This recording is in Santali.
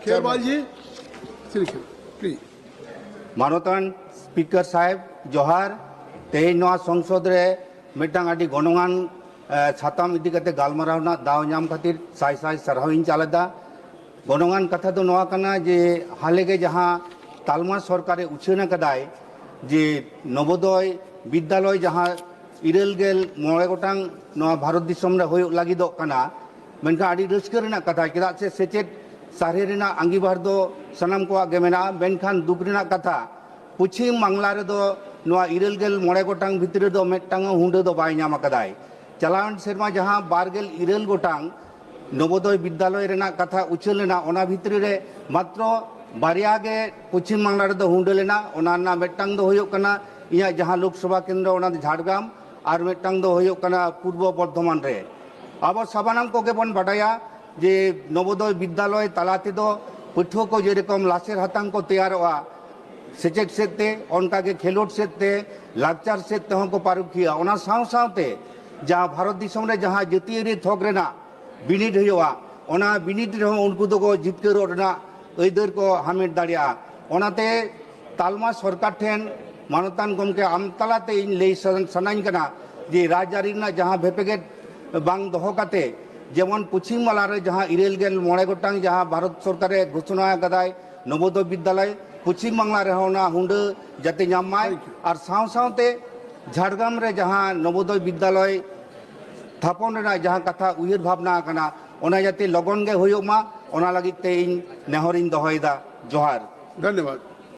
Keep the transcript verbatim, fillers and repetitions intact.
ᱠᱷᱮᱨᱣᱟᱞ ᱡᱤ, ᱥᱨᱤ ᱠᱷᱮᱨᱣᱟᱞ, ᱯᱞᱤᱡ᱾ ᱢᱟᱱᱚᱛᱟᱱ ᱥᱯᱤᱠᱟᱨ ᱥᱟᱦᱮᱵ, ᱡᱚᱦᱟᱨ᱾ ᱛᱮᱦᱮᱧ ᱱᱚᱣᱟ ᱥᱚᱝᱥᱚᱫ ᱨᱮ ᱢᱤᱫᱴᱟᱝ ᱟᱹᱰᱤ ᱜᱚᱱᱚᱝᱟᱱ, ᱮ, ᱥᱟᱛᱟᱢ ᱤᱫᱤ ᱠᱟᱛᱮ ᱜᱟᱞᱢᱟᱨᱟᱣ ᱨᱮᱱᱟᱜ ᱫᱟᱣ ᱧᱟᱢ ᱠᱷᱟᱹᱛᱤᱨ ᱥᱟᱭ ᱥᱟᱭ ᱥᱟᱨᱦᱟᱣ ᱤᱧ ᱪᱟᱞ ᱮᱫᱟ᱾ ᱜᱚᱱᱚᱝᱟᱱ ᱠᱟᱛᱷᱟ ᱫᱚ ᱱᱚᱣᱟ ᱠᱟᱱᱟ ᱡᱮ ᱦᱟᱞᱮ ᱜᱮ ᱡᱟᱦᱟᱸ ᱛᱟᱞᱢᱟ ᱥᱚᱨᱠᱟᱨᱮ ᱩᱪᱷᱟᱹᱱ ᱟᱠᱟᱫᱟᱭ ᱡᱮ ᱱᱚᱵᱳᱫᱚᱭ ᱵᱤᱫᱽᱫᱟᱞᱚᱭ ᱡᱟᱦᱟᱸ ᱤᱨᱟᱹᱞ ᱜᱮᱞ ᱢᱚᱬᱮ ᱜᱚᱴᱟᱝ ᱱᱚᱣᱟ ᱵᱷᱟᱨᱚᱛ ᱫᱤᱥᱚᱢ ᱨᱮ ᱦᱩᱭᱩᱜ ᱞᱟᱹᱜᱤᱫᱚᱜ ᱠᱟᱱᱟ, ᱢᱮᱱᱠᱷᱟᱱ ᱟᱹᱰᱤ ᱨᱟᱹᱥᱠᱟᱹ ᱨᱮᱱᱟᱜ ᱠᱟᱛᱷᱟ, ᱪᱮᱫᱟᱜ ᱥᱮ ᱥᱮᱪᱮᱫ ᱥᱟᱹᱨᱤ ᱨᱮᱱᱟᱜ ᱟᱸᱜᱤᱵᱷᱟᱨ ᱫᱚ ᱥᱟᱱᱟᱢ ᱠᱚᱣᱟᱜ ᱜᱮ ᱢᱮᱱᱟᱜᱼᱟ, ᱢᱮᱱᱠᱷᱟᱱ ᱫᱩᱠ ᱨᱮᱱᱟᱜ ᱠᱟᱛᱷᱟ, ᱯᱚᱪᱷᱤᱢ ᱵᱟᱝᱞᱟ ᱨᱮᱫᱚ ᱱᱚᱣᱟ ᱤᱨᱟᱹᱞ ᱜᱮᱞ ᱢᱚᱬᱮ ᱜᱚᱴᱟᱝ ᱵᱷᱤᱛᱨᱤ ᱨᱮᱫᱚ ᱢᱤᱫᱴᱟᱝ ᱦᱚᱸ ᱦᱩᱸᱰᱟᱹ ᱫᱚ ᱵᱟᱭ ᱧᱟᱢ ᱟᱠᱟᱫᱟᱭ᱾ ᱪᱟᱞᱟᱣᱮᱱ ᱥᱮᱨᱢᱟ ᱡᱟᱦᱟᱸ ᱵᱟᱨ ᱜᱮᱞ ᱤᱨᱟᱹᱞ ᱜᱚᱴᱟᱝ ᱱᱚᱵᱳᱫᱚᱭ ᱵᱤᱫᱽᱫᱟᱞᱚᱭ ᱨᱮᱱᱟᱜ ᱠᱟᱛᱷᱟ ᱩᱪᱷᱟᱹᱱ ᱞᱮᱱᱟ, ᱚᱱᱟ ᱵᱷᱤᱛᱨᱤ ᱨᱮ ᱢᱟᱛᱨᱚ ᱵᱟᱨᱭᱟ ᱜᱮ ᱯᱚᱪᱷᱤᱢ ᱵᱟᱝᱞᱟ ᱨᱮᱫᱚ ᱦᱩᱸᱰᱟᱹ ᱞᱮᱱᱟ᱾ ᱚᱱᱟ ᱨᱮᱱᱟᱜ ᱢᱤᱫᱴᱟᱝ ᱫᱚ ᱦᱩᱭᱩᱜ ᱠᱟᱱᱟ ᱤᱧᱟᱹᱜ ᱡᱟᱦᱟᱸ ᱞᱳᱠᱥᱚᱵᱷᱟ ᱠᱮᱱᱫᱨᱚ, ᱚᱱᱟ ᱫᱚ ᱡᱷᱟᱲᱜᱨᱟᱢ, ᱟᱨ ᱢᱤᱫᱴᱟᱝ ᱫᱚ ᱦᱩᱭᱩᱜ ᱠᱟᱱᱟ ᱯᱩᱨᱵᱚ ᱵᱚᱨᱫᱷᱚᱢᱟᱱ ᱨᱮ᱾ ᱟᱵᱚ ᱥᱟᱱᱟᱢ ᱠᱚᱜᱮ ᱵᱚᱱ ᱵᱟᱰᱟᱭᱟ ᱡᱮ ᱱᱚᱵᱳᱫᱚᱭ ᱵᱤᱫᱽᱫᱟᱞᱚᱭ ᱛᱟᱞᱟ ᱛᱮᱫᱚ ᱯᱟᱹᱴᱷᱩᱣᱟᱹ ᱠᱚ ᱡᱮᱨᱚᱠᱚᱢ ᱞᱟᱥᱮᱨ ᱦᱟᱛᱟᱝ ᱠᱚ ᱛᱮᱭᱟᱨᱚᱜᱼᱟ, ᱥᱮᱪᱮᱫ ᱥᱮᱫ ᱛᱮ, ᱚᱱᱠᱟᱜᱮ ᱠᱷᱮᱞᱳᱰ ᱥᱮᱫ ᱛᱮ, ᱞᱟᱠᱪᱟᱨ ᱥᱮᱫ ᱛᱮᱦᱚᱸ ᱠᱚ ᱯᱟᱹᱨᱩᱠᱷᱤᱭᱟᱹᱜᱼᱟ᱾ ᱚᱱᱟ ᱥᱟᱶ ᱥᱟᱶᱛᱮ ᱡᱟᱦᱟᱸ ᱵᱷᱟᱨᱚᱛ ᱫᱤᱥᱚᱢ ᱨᱮ ᱡᱟᱦᱟᱸ ᱡᱟᱹᱛᱤᱭᱟᱹᱨᱤ ᱛᱷᱚᱠ ᱨᱮᱱᱟᱜ ᱵᱤᱱᱤᱰ ᱦᱩᱭᱩᱜᱼᱟ, ᱚᱱᱟ ᱵᱤᱱᱤᱰ ᱨᱮᱦᱚᱸ ᱩᱱᱠᱩ ᱫᱚᱠᱚ ᱡᱤᱛᱠᱟᱹᱨᱚᱜ ᱨᱮᱱᱟᱜ ᱟᱹᱭᱫᱟᱹᱨ ᱠᱚ ᱦᱟᱢᱮᱴ ᱫᱟᱲᱮᱭᱟᱜᱼᱟ᱾ ᱚᱱᱟᱛᱮ ᱛᱟᱞᱢᱟ ᱥᱚᱨᱠᱟᱨ ᱴᱷᱮᱱ ᱢᱟᱱᱚᱛᱟᱱ ᱜᱚᱢᱠᱮ ᱟᱢ ᱛᱟᱞᱟᱛᱮ ᱤᱧ ᱞᱟᱹᱭ ᱥᱟᱱ-, ᱥᱟᱱᱟᱧ ᱠᱟᱱᱟ ᱡᱮ ᱨᱟᱡᱽᱟᱹᱨᱤ ᱨᱮᱱᱟᱜ ᱡᱟᱦᱟᱸ ᱵᱷᱮᱯᱮᱜᱮᱫ ᱵᱟᱝ ᱫᱚᱦᱚ ᱠᱟᱛᱮ, ᱡᱮᱢᱚᱱ ᱯᱚᱪᱷᱤᱢ ᱵᱟᱝᱞᱟ ᱨᱮ ᱡᱟᱦᱟᱸ ᱤᱨᱟᱹᱞ ᱜᱮᱞ ᱢᱚᱬᱮ ᱜᱚᱴᱟᱝ ᱡᱟᱦᱟᱸ ᱵᱷᱟᱨᱚᱛ ᱥᱚᱨᱠᱟᱨᱮ ᱜᱷᱳᱥᱚᱱᱟ ᱟᱠᱟᱫᱟᱭ ᱱᱚᱵᱳᱫᱚᱭ ᱵᱤᱫᱽᱫᱟᱞᱚᱭ, ᱯᱚᱪᱷᱤᱢ ᱵᱟᱝᱞᱟ ᱨᱮᱦᱚᱸ ᱚᱱᱟ ᱦᱩᱸᱰᱟᱹ ᱡᱟᱛᱮ ᱧᱟᱢ ᱢᱟᱭ᱾ Thank you. ᱟᱨ ᱥᱟᱶ ᱥᱟᱶᱛᱮ ᱡᱷᱟᱲᱜᱨᱟᱢ ᱨᱮ ᱡᱟᱦᱟᱸ ᱱᱚᱵᱳᱫᱚᱭ ᱵᱤᱫᱽᱫᱟᱞᱚᱭ ᱛᱷᱟᱯᱚᱱ ᱨᱮᱱᱟᱜ ᱡᱟᱦᱟᱸ ᱠᱟᱛᱷᱟ ᱩᱭᱦᱟᱹᱨ ᱵᱷᱟᱵᱽᱱᱟ ᱟᱠᱟᱱᱟ, ᱚᱱᱟ ᱡᱟᱛᱮ ᱞᱚᱜᱚᱱ ᱜᱮ ᱦᱩᱭᱩᱜ ᱢᱟ, ᱚᱱᱟ ᱞᱟᱹᱜᱤᱫ ᱛᱮ ᱤᱧ ᱱᱮᱦᱚᱨᱤᱧ ᱫᱚᱦᱚᱭᱮᱫᱟ᱾ ᱡᱚᱦᱟᱨ᱾ ᱫᱷᱚᱱᱭᱚᱵᱟᱫ᱾